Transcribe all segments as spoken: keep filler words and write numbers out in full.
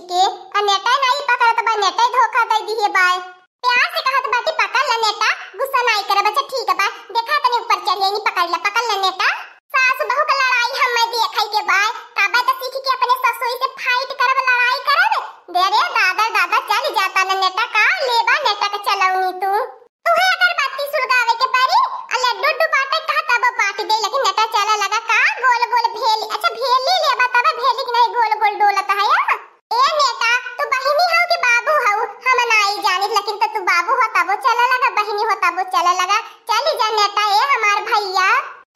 के, आ नेटा नाई पकड़त बा, नेटा धोखा दे दिहे बाय। प्यार से कहत बाटी, "पकड़ ले नेटा, गुस्सा नाई करब, अच्छा ठीक बा, देखा तनी ऊपर चढ़िए, नहीं पकड़ ले, पकड़ ले नेटा।" सास बहू के लड़ाई हमें देखै के बाय, तबे तो सीख के अपने ससुई से fight करब, लड़ाई करब। दे रे दादा, दादा चल जाता न नेटा, का लेबा नेटा के चलौनी तू। तुहे अगरबत्ती सुलगावे के परी, आ लड्डू उड्डू बाटे कहा तब बांट दे, लेकिन नेटा चला लगा का गोल गोल भेली, अच्छा भेली लेबा तब भेली की नहीं गोल गोल डोलत है या? ए नेटा, तू बहिनी हऊ कि बाबू हऊ, हम नाई जानित, लेकिन तो तू बाबू हो तबो चला लगा, बहिनी हो तबो चला लगा। चली जा नेटा, ए हमार भैया,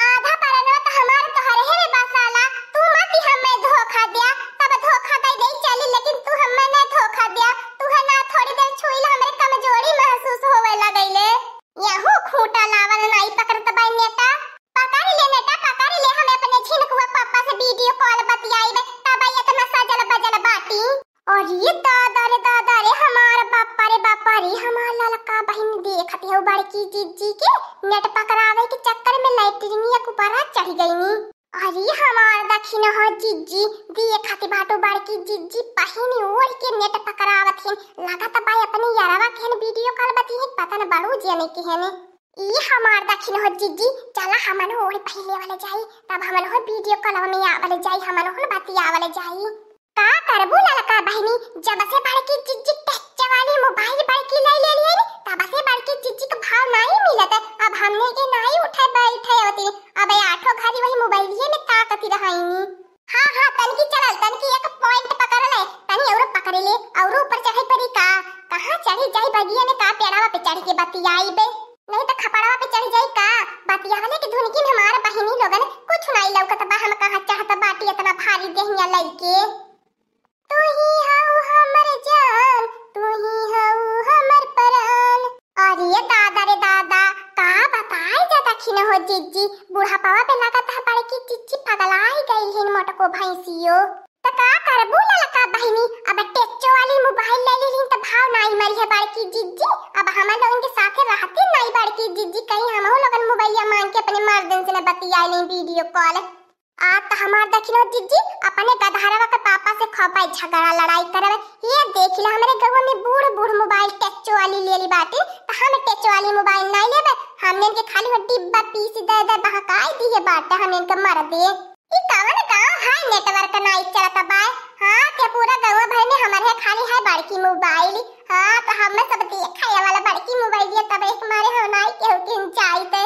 आधा परनवा तो हमार तोहरे है रे बसाला, तू मत ही हमें धोखा दिया, तब धोखा दे दे चली, लेकिन तू हमें नहीं धोखा दिया, तू है ना थोड़ी देर छुई ला हमरे कमजोरी महसूस होवे लगैले। यहू खूंटा लावल नाई पकड़त बाई नेटा। पकड़ ले नेटा, पकड़ ले, हम अपने झिनकुआ पापा से video call बतियाइबे, तब इतना सजल बजल बाटी। अरे दादा रे दादा रे, हमार बापा रे बापा रे, हमार ललका बहिन देखत हो बड़की जिज्जी के net पकड़ावे के चक्कर में लैट्रिनिया के ऊपर चढ़ गईनी। अरे हमार दखिन हो जिज्जी, देखत बाटू बड़की जिज्जी पहिन ओढ़ के net पकड़ावत हिन, लागत बा अपने यारवा के video call बतिये, पता न बड़ू जने के हने। ई हमार दखिन हो जिज्जी, चला हमन हो ओढ़ पहिले वाले जाई, तब हमन हो video call में आवले जाई, हमन हो बतियावले जाई। का करबू ललका बहिनी, जब से बड़की जिज्जी touch वाली mobile बड़की ले ले लिए नी, तब से बड़की जिज्जी के भाव नाई मिलत है। अब हमने के नाई उठे बैठे होती, अब आठों घड़ी वही मोबाइलिए में ताकती रहाइनी। हाँ हाँ, तनकी चलल, तनकी एक point पकड़ ले, तनी औरो पकड़ ले, औरो ऊपर चढ़े पड़ी का? कहाँ चढ़ी जाई बगिया में का पेड़वा पे चढ़ के बतियाई बे? नहीं तो खपड़वा पे चढ़ जाई का? बतियावले के धुनकी में हमार बहिनी लोगन कुछ नाई लौकत बा, हम कहाँ चाहत बाटी इतना भारी देहिया लइके। तू ही हऊ हमर जान, तू ही हऊ हमर परान। अरे दादा रे दादा, का बताई जा दखिन हो जिज्जी, बुढ़ापवा पे लागत है बड़की जिज्जी पगलाई गई हिन मोटको भैंसियो। त का करबू ललका बहिनी, अब टेच्चो वाली mobile ले ली हिन त भाव नाई मरी है बड़की जिज्जी, अब हमन लोगन के साथे रहती नाई बड़की जिज्जी, कहीं हमहू लोगन मोबाइलिया मांग के अपने मर्दन से न बतिया लें video call। आ त हमार दखिन हो जिज्जी, अपने गदहरवा के पापा से खूब झगड़ा लड़ाई करवे। ये देखी ला, हमरे गौवा में बूढ़ बूढ़ mobile टेच्चो वाली ले ली बाटे, त हम टेच्चो वाली mobile नाई लेबे, हमने के खाली वो डिब्बा पीस दे दे बहकाई दिए बाटे, हमने के मर दे। ई कवन गाँव है, network नाई चलत बाय? हाँ, के पूरा गौवा भर में हमर है खाली है बड़की mobile। हाँ, त हमें सब देखाए वाला बड़की mobile ये, तब एक मारे हम नाई केहू के जाई ते।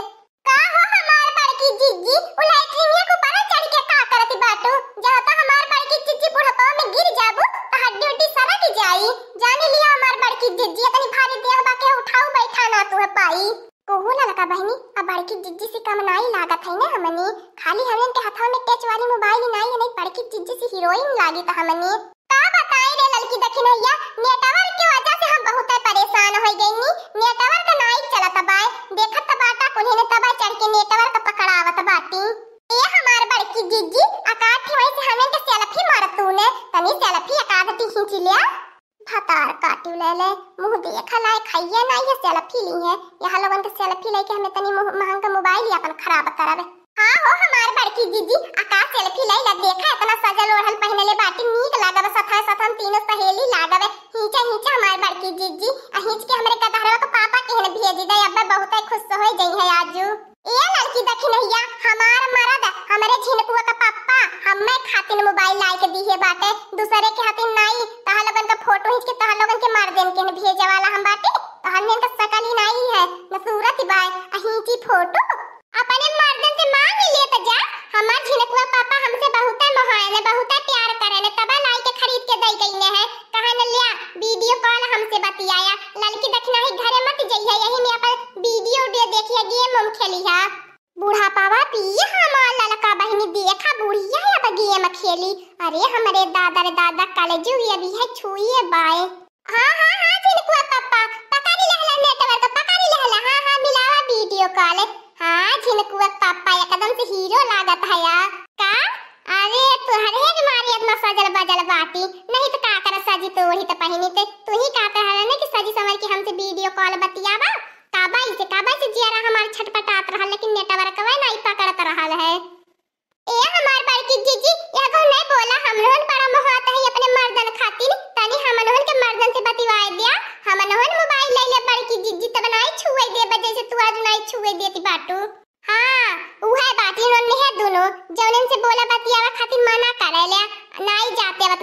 का हो हमार बड़की जिज्जी, उ लैट्रिनिया के ऊपर चढ़ के का करत बाटू? जहाँ तो हमार बड़की जिज्जी बुढ़ापा में गिर जाबू, त हड्डी उड्डी सरक जाई। जान लिया हमार बड़की जिज्जी, इतनी भारी देह बा के उठाऊ बैठा ना तू है पाई। कोहू ललका बहिनी, अब बड़की जिज्जी से कम नाई लागत है ना हमनी, खाली हमन के हथवा में टेच वाली mobile नाई है, नहीं बड़की जिज्जी से heroine लागी त हमनी। का बताई रे ललकी दखिनैया, network के वजह से हम बहुत परेशान हो गईनी। Network नाई चलत बाय, देखत त बाटा कुल्हे ने तबा चढ़ के network पकड़ावत बाटी। ए हमार बड़की जिज्जी, अकाठी वही से हमन के selfie मारतू ने, तनी selfie एकाध ठी खींच लिया। भतार काटी ले ले, मुँह देख लाए खाइए ना, ये selfie ली है। यहाँ लोगन के selfie लेके हमें तनी मुँह महंगा mobile ही अपन खराब करब। हाँ हो हमार बड़की जिज्जी, आ का selfie ले ला, देखा इतना सजल ओढ़ल पहनले बाटी, नीक लागब, सथाए सथन तीनों सहेली लागब। हींचा हींचा हमार बड़की जिज्जी, आ हींच के हमरे गदहरवा के पापा केहन भेज दे, अब्बे बहुते खुश हो जई है आजू। ए लड़की दखिनैया, हमार मरद, हमरे झिनकुआ का पप्पा, हम्मे खातिन mobile लाए के दिहे बाटे, दूसरे के हतिन नाई, तोहर लोगन का photo खींच के तोहर लोगन के मर्दन के भेजे वाला हम बाटे, तोहर नियन का शकल ही नाई है, न सूरत ही बाय, आ खींची photo। अपने मर्दन से मांग लिए त जा, हमार झिनकुआ पापा हमसे बहुते मोहाए ने, बहुते प्यार करे ने, तबे लाई के खरीद के दई गई ने है, कहा न लिया, video call हमसे बतियाया, लड़की दखिनही घरे मत जइहे, यही में अपन video उडियो देखिए, game उम खेली है। बुढ़ापावा पिए हमार ललका बहिनी, देखा बुढ़िया अब game खेली। अरे हमरे दादा रे दादा, कलजुग अभी है छुए बाय। हाँ, हाँ, हाँ, झिनकुआ पापा, पकड़ी लेहला network, पकड़ी लेहला। हाँ, हाँ, मिलावा video call। हाँ, झिनकुआ पापा एकदम से hero लागत है यार। का? अरे तोहरे के मारे इतना सजल बजल बाटी, नहीं तो का कर सजी तो ओढ़ी तो पहिनी ते, तू ही कहत रहल ने कि सजी संवर के हमसे video call बतियावा। काबा इसे, काबा इसे जियारा हमार छटपटात रहल, लेकिन network वै नाई पकड़त रहल है। ए हमार बड़की जीजी, एगो नहीं बोला, हम लोगन बड़ा मोहात है अपने मर्दन खातिर,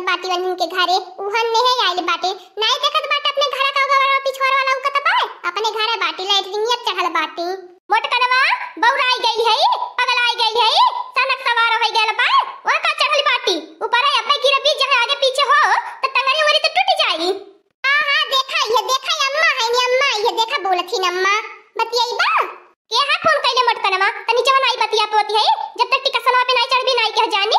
बाटी वन्हन के घरे, उहन नहीं आइल बाटे। नाई देखत बाटे अपने घर का गवरवा पिछवार वाला उकत बाय, अपने घरे बाटी, लैट्रिनिया चढ़ल बाटी। मोटकनवा बौराई गई है, पगलाई गई है, सनक सवार हो गइल बा, वहाँ का चढ़ल बाटी ऊपर है। अब्बे गिरबी जहाँ आगे पीछे हो तो टंगरी उंगरी तो टूट जाई। हाँ हाँ, देखा ये, देखा ये अम्मा है नी अम्मा, ये देखा बोलत ही न अम्मा, बतियाई बा। के हा फोन कइले मोटकनवा, तनी जवन आई बतिया पोती है, जब तक टिकसनवा पे नाई चढ़बी नाई कह जानी।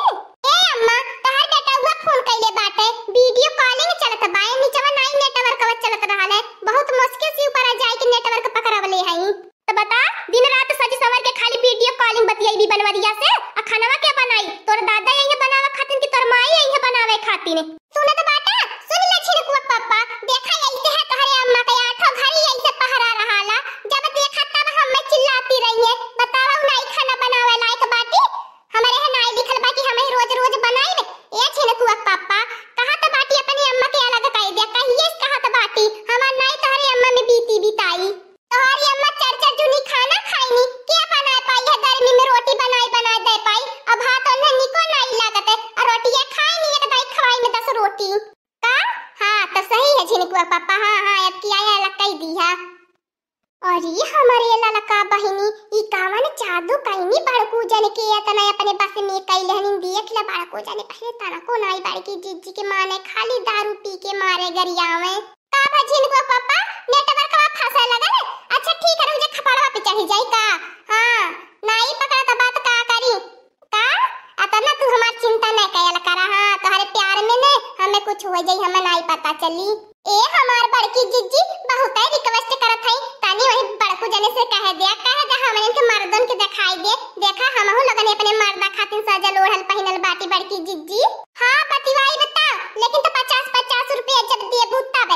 ए अम्मा, तोहर बेटउआ फोन कइले बाटे, वीडियो कॉलिंग चलत बाए, निचवा नाई नेटवर्कवा चलत रहल है, बहुत मुश्किल से ऊपर आ जाए के नेटवर्क पकड़वले हई। त बता, दिन रात सज संवर के खाली वीडियो कॉलिंग बतियाई भी बनवरिया से, आ खानवा के बनाई? तोर दादा यही बनावे खातिन कि तोर माई यही बनावे खातिन? सुनत बाटा, सुन ले छिनकुआ पापा, देखा ऐसे है तोहरे अम्मा के आठों घड़ी ऐसे पहरा रहाला, जब देखा तब हम में चिल्लाती रही है, बतावा उ नाई खाना बनावे लायक बाटी, हमरे है नाई लिखल बा कि हम ही रोज रोज बनाई। ए छिनकुआ पापा, कहा त बाटी अपनी अम्मा के अलग कह दे, कहिए कहा त बाटी, हमार नाई तोहरे अम्मा में बीती बिताई। तोहरी अम्मा चार चार जूनी खाना खाइनी, के बनाए पाई है गर्मी में रोटी बनाई बनाए दे पाई? अब भात ओन्हे निको नाई लागत है, और रोटिया खाइनी एक दाई खवाई में दस रोटी। का? हाँ, तो सही है झिनकुआ पापा, हाँ, हाँ, अब की आया लकई दी है। अरे हमारे ललका बहिनी, ई कावन जादू कइनी बड़कू जन के, इतना अपने बस में कइले हनी, देख ले बड़कू जन पहले तना को नाई बड़की जिज्जी के माने खाली दारू पी के मारे गरियावे। का भा झिनकुआ पापा, नेटवर्कवा फंसे लगल? अच्छा ठीक है, रुक जा, खपड़वा पे चढ़ी जाई का? हाँ, नाई पकड़ा त बात का करी? का? अतना तू हमार चिंता न कयल करा, हाँ, तोहरे प्यार में ने हमें कुछ हो जाई, हमें नाई पता चली। ए हमार बड़की जिज्जी, बहुत ही रिक्वेस्ट करत हई, तनी वही बड़कू जने से कह दे, कह दे हमन के मर्दन के दिखाई दे, देखा हमहू लोगन अपने मर्दा खातिर सजल ओढ़ल पहिनल बाटी बड़की जिज्जी। हाँ, बतिवाई बता, लेकिन तो पचास पचास रुपया जब देबू तब।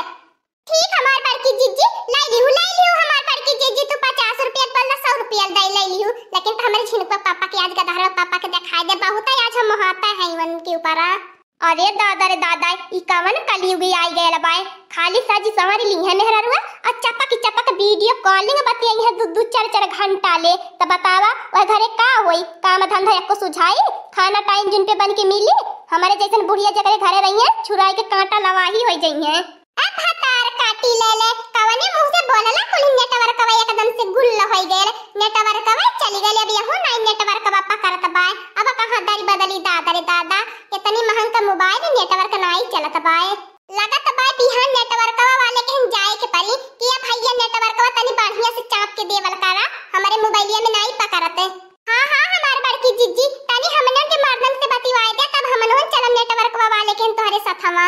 ठीक हमार बड़की जिज्जी, लाई लिहू, लाई लिहू हमार बड़की जिज्जी, तू पचास रुपया के बदला सौ रुपया दे लाई लिहू, लेकिन तो हमारे झिनकुआ पापा के आज गदहरा पापा के दिखाई दे, बहुत है आज हम मोहाता है उनके ऊपर। अरे दादा रे दादा, ई कवन कलयुग आई गयल बाय, खाली सजी संवरी ली है मेहररुआ, और चपक चपक वीडियो कॉलिंग बतियाई है दू दू चार चार घंटा ले, त बतावा वह घरे का होई, काम धंधा एको सुझाई, खाना टाइम जिन पे बन के मिली, हमारे जैसन बुढ़िया जकरे घरे रही है, छुराई के कांटा लवाही हो जाई है। अब भतार काटी ले ले, कवने मुंह से बोलला, कुल नेटवर्कवा एकदम से गुल होई गयल, नेटवर्कवा चली गयल, अब यहू नाई नेटवर्कवा पकड़त बाय। अब कहाँ दरी बदली दादा रे दादा, इतनी महंग का मोबाइल नेटवर्क नाई चलत बाय। लगत बाय बिहान नेटवर्कवा वाले के हम जाए के परी, कि अब भैया नेटवर्कवा तनी बढ़िया से चाप के देवल करा, हमरे मोबाइलिया में नाई पकड़ते। हाँ हाँ हमार बड़की जिज्जी, तनी हमनन के मर्दन से बतिवाए दे, तब हमनहु चलब नेटवर्कवा वाले के हम तोहरे सथवा।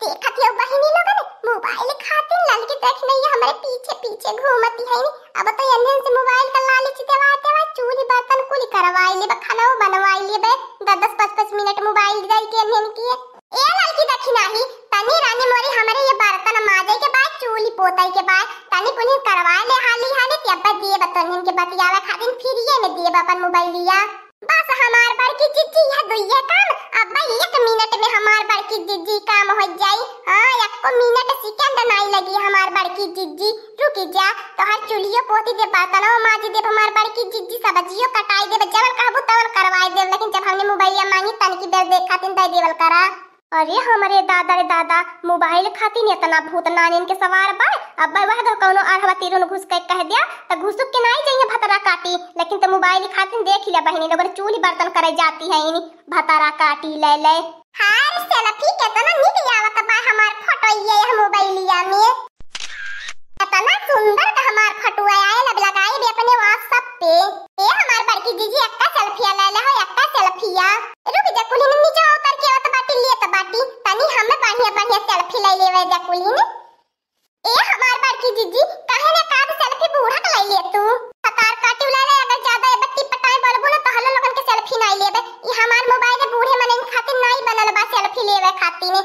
देखत हो बहिनी लोगन, मोबाइल खातिर ललकी देखी नहीं हमरे पीछे पीछे घूमती है। अब तो एन्हन से मोबाइल का लालच देवा देवा चूल्ही बर्तन कुल करवाई लेबे, खाना बनवाई लेबे, दस दस पाँच पाँच मिनट मोबाइल जाई के एन्हन की। ए ललकी देखी नाही, तनी रानी मोरी हमरे ये बर्तन माजे के बाद, चूल्ही पोताई के बाद, तनी कुल करवा ले हाली हाली, तब देब तोहन के बतियावे खातिर फ्रीए में देब अपन मोबाइलिया। बस हमार बड़की जिज्जी, यह दुइये काम, अब एक मिनट में हमार बड़की जिज्जी काम हो जाई। हाँ, एको मिनट सेकंड नाई लगी हमार बड़की जिज्जी। रुकी जा, तोहर चूल्हियो पोती दे, बर्तनो माजी देब हमार बड़की जिज्जी, सब्जियो कटाई देब, जवन कहबू तवन करवाई देब, लेकिन जब हमने मोबाइलिया मांगी तनकी देर देख खातिर दे देवल करा। अरे हमरे दादा रे दादा, मोबाइल खातिर इतना भूत नानिन के सवार बा। अब वह दो कौनो अरहवा तीरुन घुस के कह दिया, त घुसुक के नाई जइहे भतरा काटी, लेकिन त मोबाइल खातिर देख लिया बहिनी लोगन, चूल्ही बर्तन करे जाती है इनी भतरा काटी ले ले। हार सेल्फी केतना निक आवत बा हमार फोटो ये मोबाइलिया में। केतना सुंदर का हमार फटुआ आयल, अब लगाई दे अपने WhatsApp पे। ए हमार बड़की जिज्जी, एक्का सेल्फिया ले ले हो, एक्का सेल्फिया। रुक जा कुलिन, नीचे उतर के आवत बाटी, लेत बाटी। तनी हमें बढ़िया बढ़िया सेल्फी ले लेवे जा कुलिन। ए हमार बड़की जिज्जी, काहे ना काब सेल्फी बूढ़ा के ले ले तू? भतार काटी ले ले, अगर ज्यादा ए बट्टी पटाए बोलबू ना तो हल्लो लोगन के सेल्फी नाई लेबे। ई हमार मोबाइल बूढ़े मनइन खातिर नाई बनल बा सेल्फी लेवे खातिर।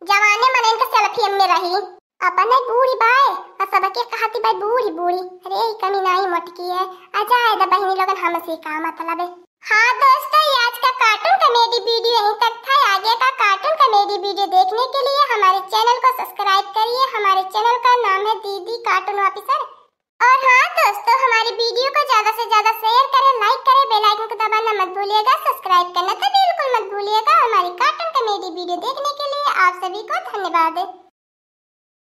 जवाने मनइन के सेल्फी एमे रही। अपने बूढ़ी बाय, आ सबके कहती बाय बूढ़ी बूढ़ी। अरे, ई कमी नाई मोटकी है। आ जाए द बहिनी लोगन, हमसे का मतलब है। हाँ दोस्तों, ये आज का कार्टून कॉमेडी वीडियो यहीं तक था। आगे का कार्टून कॉमेडी वीडियो देखने के लिए हमारे चैनल को सब्सक्राइब करिए। हमारे चैनल का नाम है दीदी कार्टून ऑफिसर। और हाँ दोस्तों, हमारी वीडियो को ज्यादा से ज्यादा शेयर करें, लाइक करें, बेल आइकन को दबाना मत भूलिएगा, सब्सक्राइब करना तो बिल्कुल मत भूलिएगा। हमारी कार्टून कॉमेडी वीडियो देखने के लिए आप सभी को धन्यवाद।